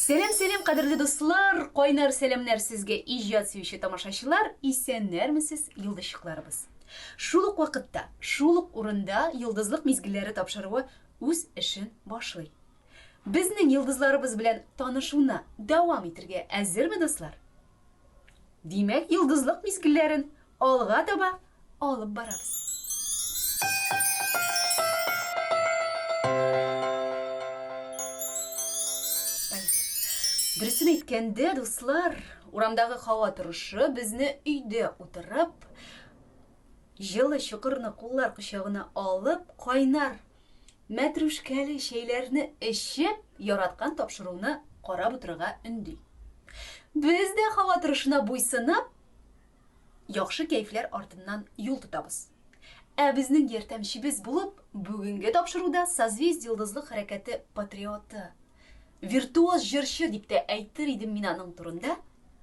Сәлам, сәлам, кадерле дуслар! Кайнар сәламнәр сезгә, иҗат сөюче тамашачылар, исәннәрмесез, йолдызчыкларыбыз. Шул ук вакытта, шул ук урында Йолдызлык мизгелләре тапшыруы үз эшен башлый. Безнең йолдызларыбыз белән танышуны дәвам итергә әзерме, дуслар? Димәк, йолдызлык мизгелләрен алга таба алып барабыз. Дөресен әйткәндә, дуслар, урамдагы һава торышы безне өйдә утырып, җылы чокырны куллар кочагына алып, кайнар мәтрүшкәле чәйләрне эчеп, яраткан тапшыруны карап утырырга өнди. Без дә һава торышына буйсынып, яхшы кәефләр артыннан юл тотабыз. Ә безнең ярдәмчебез булып, бүгенге тапшыруда Созвездие йолдызлык хәрәкәте патриоты, виртуоз җырчы дип тә әйтер идем мин аның турында,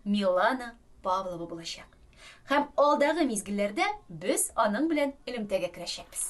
Милана Павлова булачак. Һәм алдагы мизгелләрдә без аның белән элемтәгә керәчәкбез.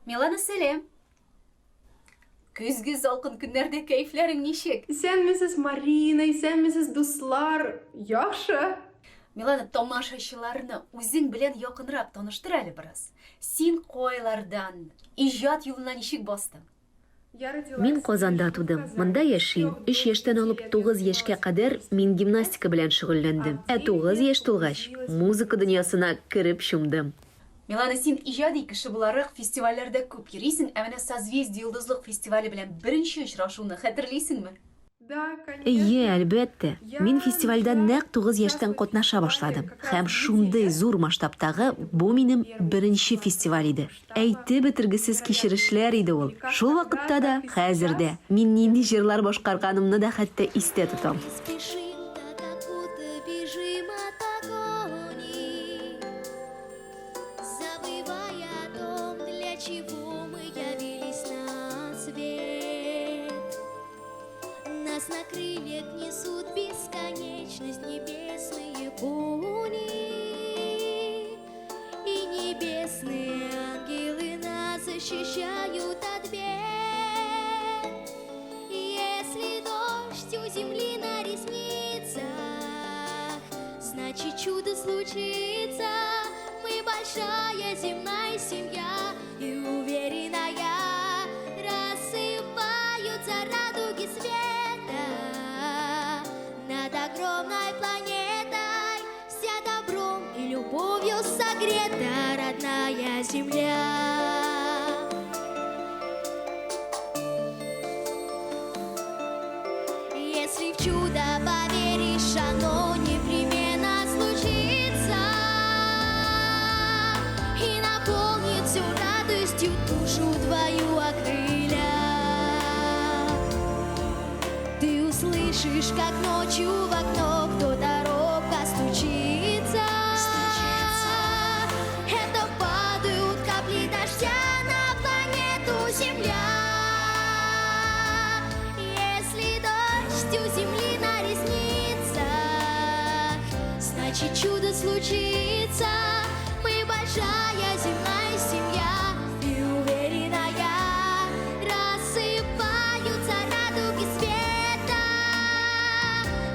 Милана, сәлам. Көзге салкын көннәрдә кәефләрең ничек? Исәнмесез, Марина, исәнмесез, дуслар. Яхшы. Милана, тамашачыларны үзең белән якынрак таныштыр әле бераз. Син кайлардан, иҗат юлына ничек бастың? Мин Казанда тудым, монда яшим. Өч яшьтән алып 9 яшькә кадәр мин гимнастика белән шөгыльләндем. Ә 9 яшь тулгач, музыка дөньясына кереп чумдым. Милана, син иҗади кеше буларак фестивальләрдә күп йөрисең, ә менә Созвездие йолдызлык фестивале белән беренче очрашуны хәтерлисеңме? Әйе, әлбәттә. Мин фестивальдә нәкъ 9 яшьтән катнаша башладым. Һәм шундый зур масштабтагы бу минем беренче фестиваль иде. Әйтеп бетергесез кичерешләр иде ул. Шул вакытта да, хәзер дә. Мин нинди җырлар башкарганымны да хәтта истә тотам. Нас на крыльях несут бесконечность небесные кони. И небесные ангелы нас защищают от бед. Если дождь у земли на ресницах, значит чудо случится. Мы большая земная семья и уверена я, рассыпаются радуги света над огромной планетой, вся добром и любовью согрета родная земля. Если в чудо поверишь, оно непременно случится и наполнит всю радостью душу твою окрыля. Ты услышишь, как ночью в окно кто-то робко стучится. Это падают капли дождя на планету Земля. Если дождь у земли на ресницах, значит чудо случится. Мы большая земная семья, и уверена я, рассыпаются радуги света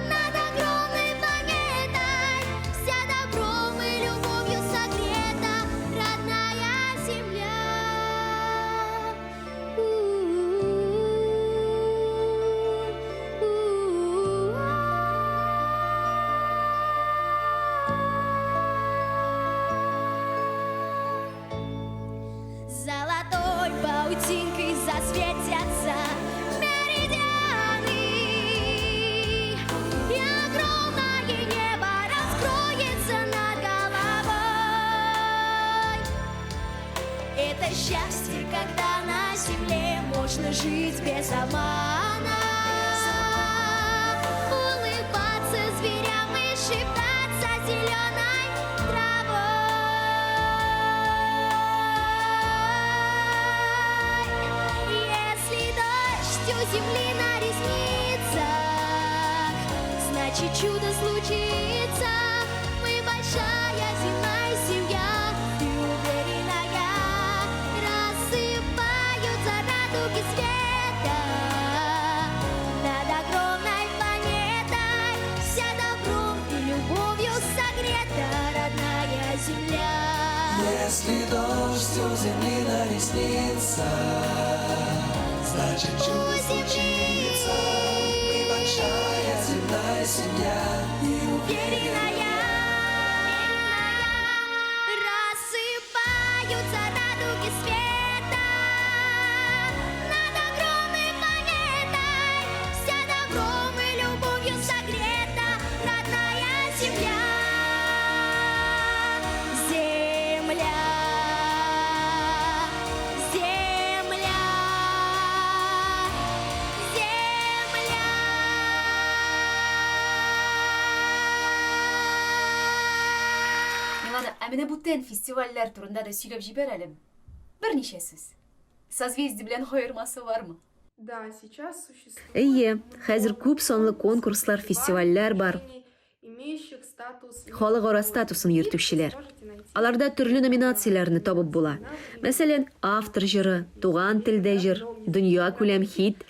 над огромной планетой, вся добром и любовью согрета родная земля. Золотой паутинкой засветятся меридианы, и огромное небо раскроется над головой. Это счастье, когда на земле можно жить без обмана, улыбаться зверям и шептаться зеленой травой. Если дождь у земли на ресницах, значит чудо случится. Мы большая земная семья, и уверена я, рассыпаются радуги света над огромной планетой, вся добром и любовью согрета родная земля. Если дождь у земли на ресницах, значит чудо случится. Мы большая земная семья, и уверена я, рассыпаются радуги света над огромной планетой, вся добром и любовью согрета родная земля. Земля, земля, земля. Милана, ә менә бүтән фестивальләр турында да сөйләп җибәр әле. Берничә сүз. Созвездие белән аермасы бармы? Әйе, хәзер күп санлы конкурслар, фестивальләр бар. Халыкара статусын йөртүчеләр. Аларда төрле номинацияләрне табып була. Мәсәлән, автор җыры, туган телдә җыр, дөньякүләм хит.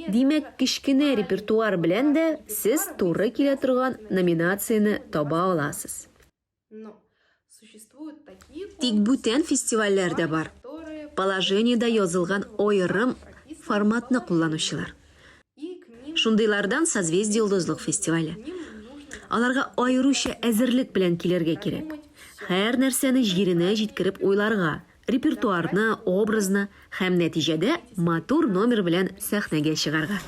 Димәк, кечкенә репертуар белән дә сез туры килә торган номинацияне таба аласыз. Тик бүтән фестивальләр дә бар. Положениедә язылган аерым форматны кулланучылар. Шундыйлардан Созвездие-Йолдызлык фестивале. Аларга аеруча әзерлек белән килергә кирәк. Һәр нәрсәне җиренә җиткереп уйларга, репертуарны, образны һәм нәтиҗәдә матур номер белән сәхнәгә чыгарга.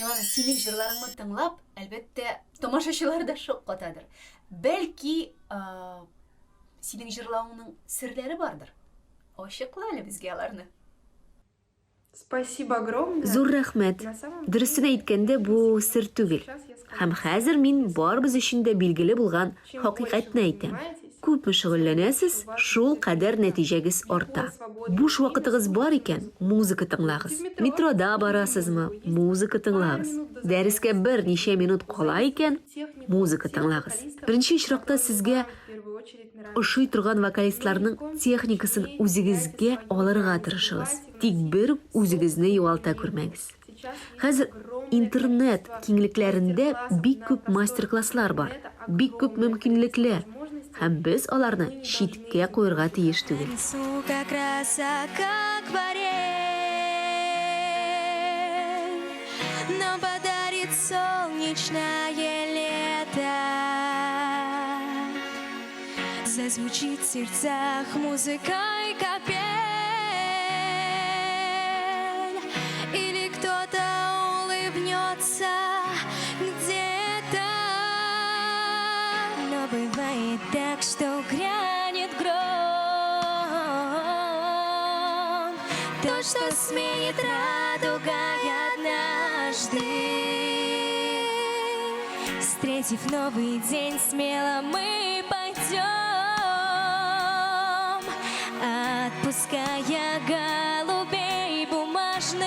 Милана, синең җырларыңны тыңлап, әлбәттә, тамашачылар да шаккатадыр. Бәлки, синең җырлавыңның серләре бардыр. Ачыкла әле безгә аларны. Спасибо огромное. Зур рәхмәт. Дөресен әйткәндә, бу сер түгел. Һәм хәзер мин барыбыз өчен дә билгеле булган хакыйкатьне әйтәм. Күпме шөгыльләнәсез, шул кадәр нәтиҗәгез арта. Буш вакытыгыз бар икән, музыка тыңлагыз. Метрода барасызмы, музыка тыңлагыз. Дәрескә берничә минут кала икән, музыка тыңлагыз. Беренче очракта сезгә ошый торган вокалистларның техникасын үзегезгә алырга тырышыгыз. Тик бер үзегезне югалта күрмәгез. Хәзер интернет киңлекләрендә бик күп мастер-класслар бар, бик күп мөмкинлекләр, һәм без аларны читкә куерга тиеш түгел. Зазвучит в сердцах музыка и капель Или кто-то улыбнется где-то Но бывает так, что грянет гром То, что сменит радуга однажды Встретив новый день, смело мы пойдем, Отпуская голубей бумажных.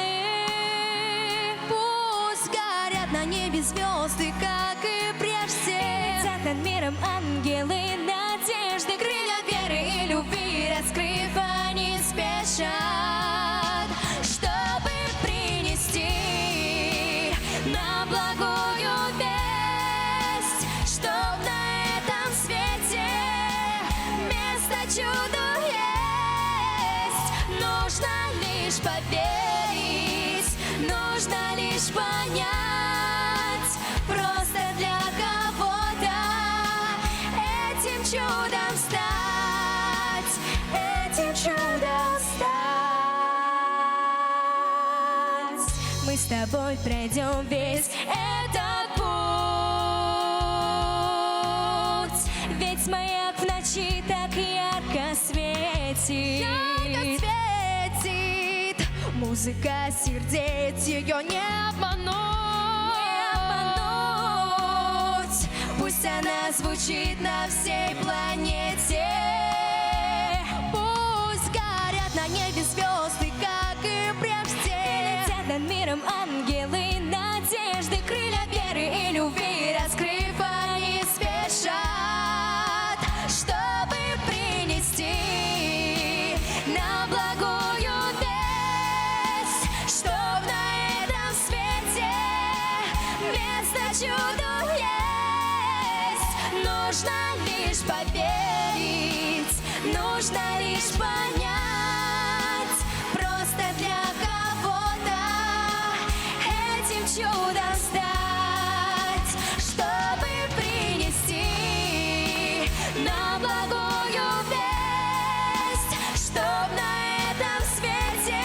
Пусть горят на небе звезды, как и прежде. И летят над миром ангелы надежды, Крылья веры и любви, раскрыв, они спешат, Чтобы принести нам благую весть, Чтоб на этом свете место чуду есть. Нужно лишь поверить, нужно лишь понять, Просто для кого-то этим чудом стать, этим чудом стать. Мы с тобой пройдем весь этот путь. светит, ярко светит музыка сердец, ее не обмануть, не обмануть. Пусть она звучит на всей планете. Пусть горят на небе звезды, как и прежде. Летят над миром ангелы надежды, крылья веры и любви раскрыв, они спешат, чтобы принести нам благую весть, чтоб на этом свете место чуду есть. Нужно лишь поверить, нужно лишь понять, просто для кого-то этим чудом стать, чтобы принести нам благую весть, чтоб на этом свете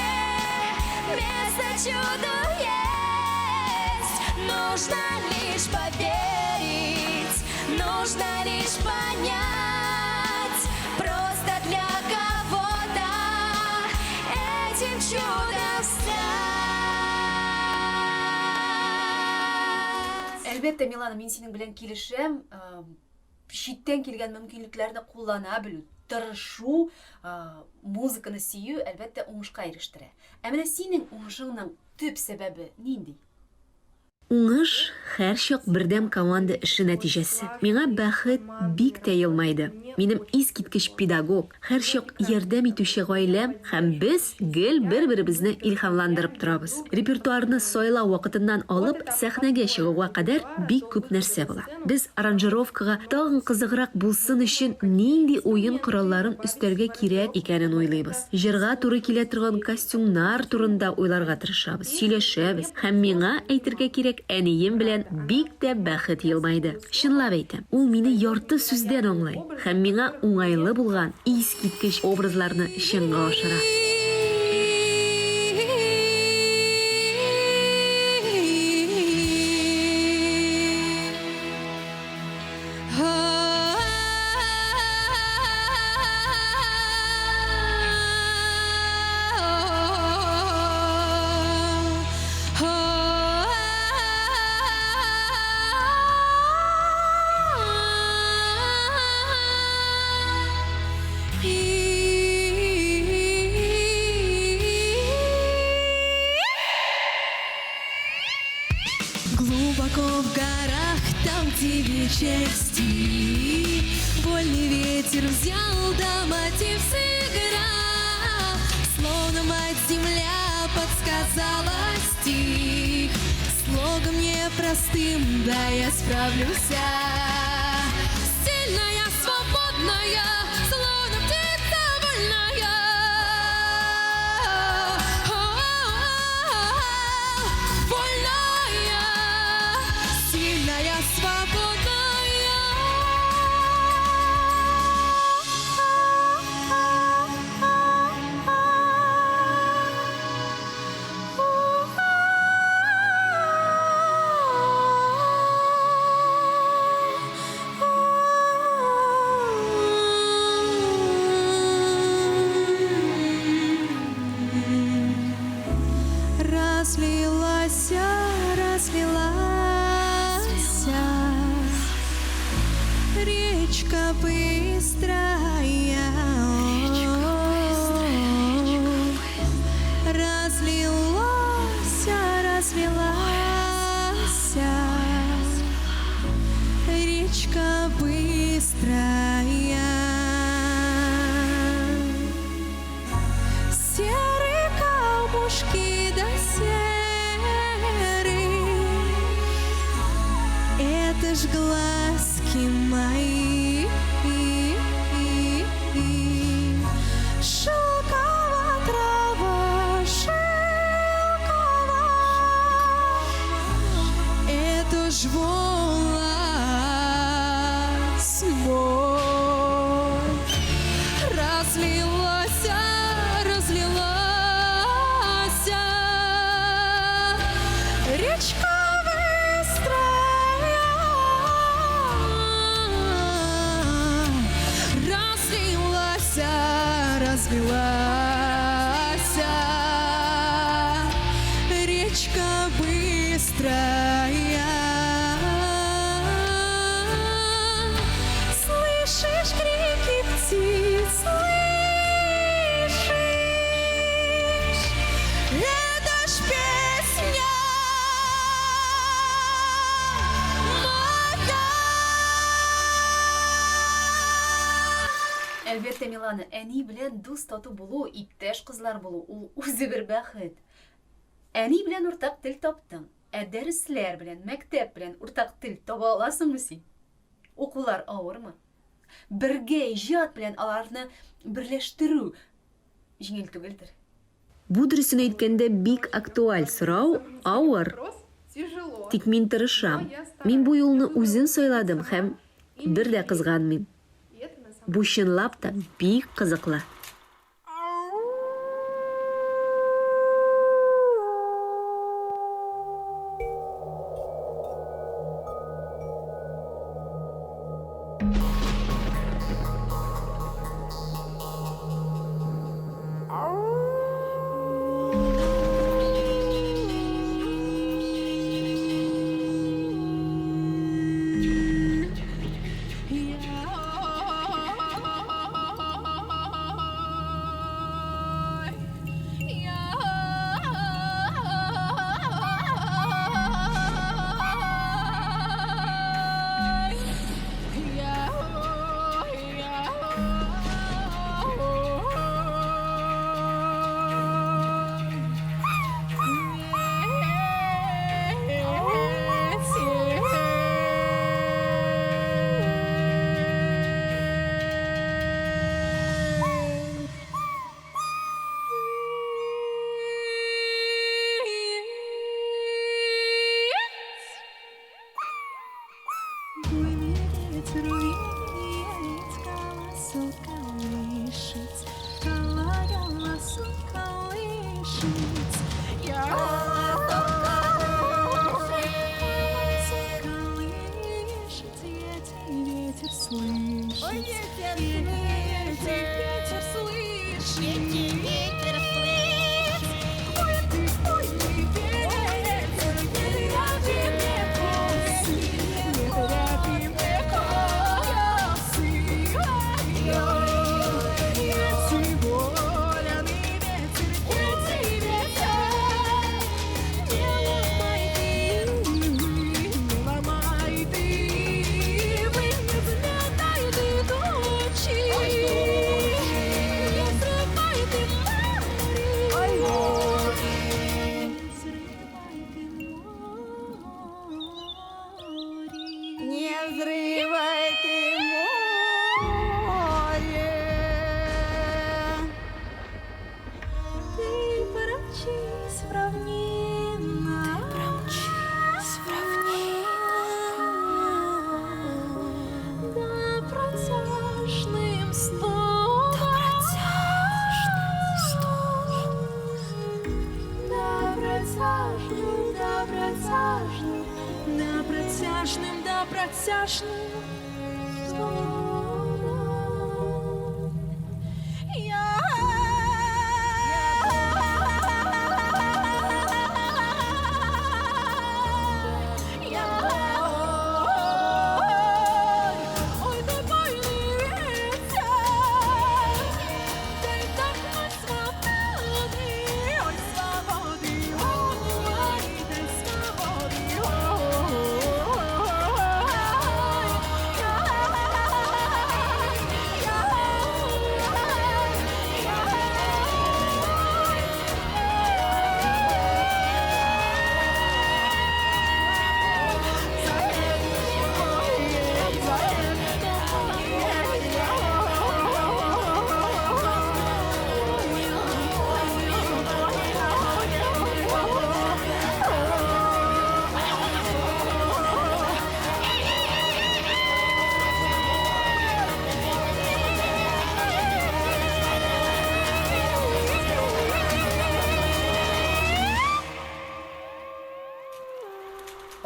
место чуду есть. Нужно лишь поверить, нужно лишь понять, просто для кого-то этим чудом стать. Әлбәттә, Милана, мин синең белән килешәм. Читтән килгән мөмкинлекләрне куллана белү, тырышу, музыканы сөю, әлбәттә, уңышка ирештерә. Ә менә синең уңышыңның төп сәбәбе нинди? Уңыш, һәрчак бердәм команда эше нәтиҗәсе. Миңа бәхет бик тә елмайды. Минем искиткеч педагог, һәрчак ярдәм итүче гаиләм һәм без гел бер-беребезне илһамландырып торабыз. Репертуарны сайлау вакытыннан алып сәхнәгә чыгуга кадәр бик күп нәрсә була. Без аранжировкага тагын кызыграк булсын өчен нинди уен коралларын өстәргә кирәк икәнен уйлыйбыз. Җырга туры килә торган костюмнар турында уйларга тырышабыз, сөйләшәбез. Һәм миңа әйтергә кирәк, әнием белән бик тә бәхет елмайды. Чынлап әйтәм, ул мине ярты сүздән аңлый һәм миңа уңайлы булган искиткеч образларны чынга ашыра. Глубоко в горах, там, где вечер стих, вольный ветер взял да мотив сыграл, словно мать-земля подсказала стих. Слогом непростым, да я справлюся. Сильная, свободная, словно птица вольная. Вольная, сильная, свободная. Разлилась, разлилась речка быстрая. Разлилась, разлилась речка быстрая. Серые камушки да серые, это ж глазки мои. Шелкова трава, шелкова, это ж волос мой. Әлбәттә, Милана, әни белән дус тату булу, иптәш кызлар булу ул үзе бер бәхет. Әни белән уртак тел таптың, ә дәресләр белән, мәктәп белән уртак тел таба аласыңмы син? Укулар авырмы? Бергә иҗат белән аларны берләштерү җиңел түгелдер. Бу дөресен әйткәндә бик актуаль сорау, авыр. Тик мин тырышам. Мин бу юлны үзем сайладым һәм бер дә кызганмыйм. Бу чынлап та бик кызыклы.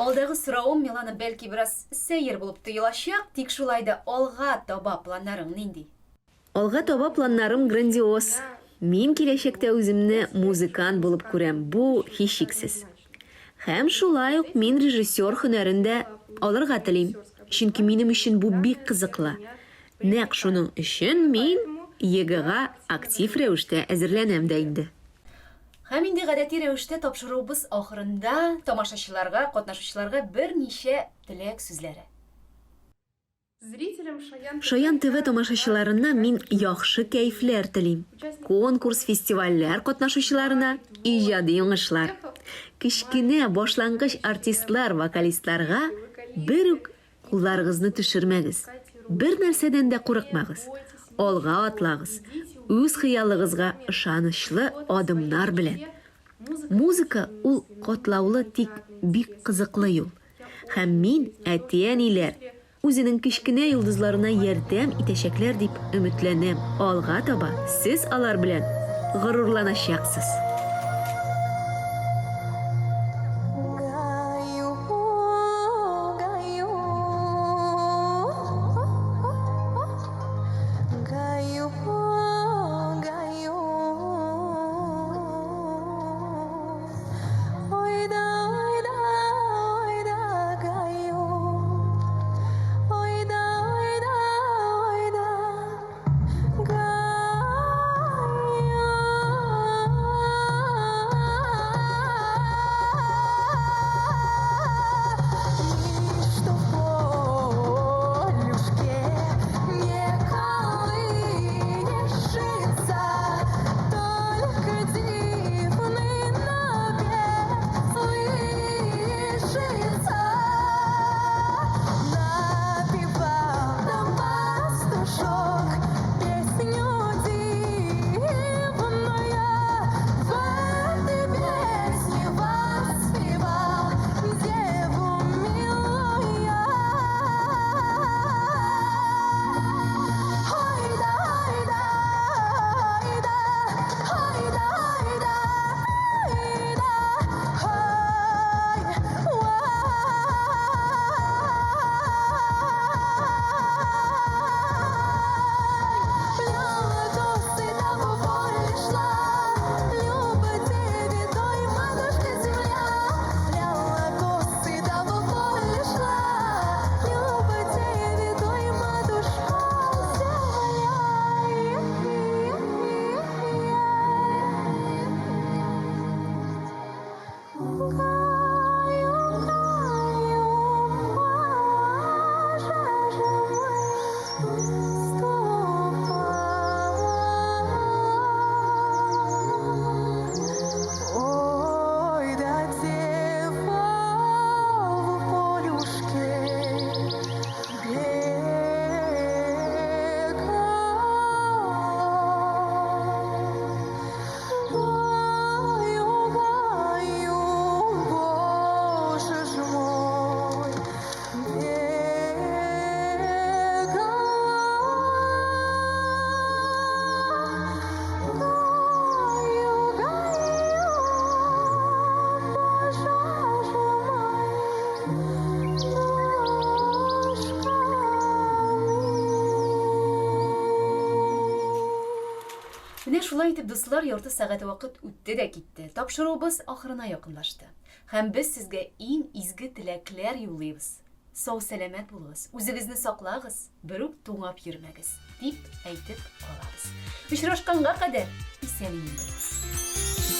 Алдагы соравым Милана бәлки бераз сәер булып тоелачак, тик шулай да алга таба планнарың нинди? Алга таба планнарым грандиоз. Мин киләчәктә үземне музыкант булып күрәм, бу һичшиксез. Һәм шулай ук мин режиссер һөнәрен дә алырга телим, чөнки минем өчен бу бик кызыклы. Нәкъ шуның өчен мин ЕГЭга актив рәвештә әзерләнәм дә инде. Һәм инде гадәти рәвештә тапшыруыбыз ахырында тамашачыларга, катнашучыларга берничә теләк сүзләре. Шаян ТВ тамашачыларына мин яхшы кәефләр телим. Конкурс, фестивальләр катнашучыларына иҗади уңышлар. Кечкенә башлангыч артистлар, вокалистларга бер үк кулларыгызны төшермәгез. Бер нәрсәдән дә курыкмагыз. Алга атлагыз, үз хыялыгызга ышанычлы адымнар белән. Музыка ул катлаулы, тик бик кызыклы юл. Һәм мин әти-әниләр үзенең кечкенә йолдызларына ярдәм итәчәкләр дип өметләнәм. Алга таба сез алар белән горурланачаксыз. Менә шулай итеп, дуслар, ярты сәгать вакыт үтте дә китте. Тапшыруыбыз ахырына якынлашты. Һәм без сезгә иң изге теләкләр юллыйбыз. Сау-сәламәт булыгыз, үзегезне саклагыз, берүк туңап йөрмәгез, дип әйтеп калабыз. Очрашканга кадәр исән-имин булыгыз.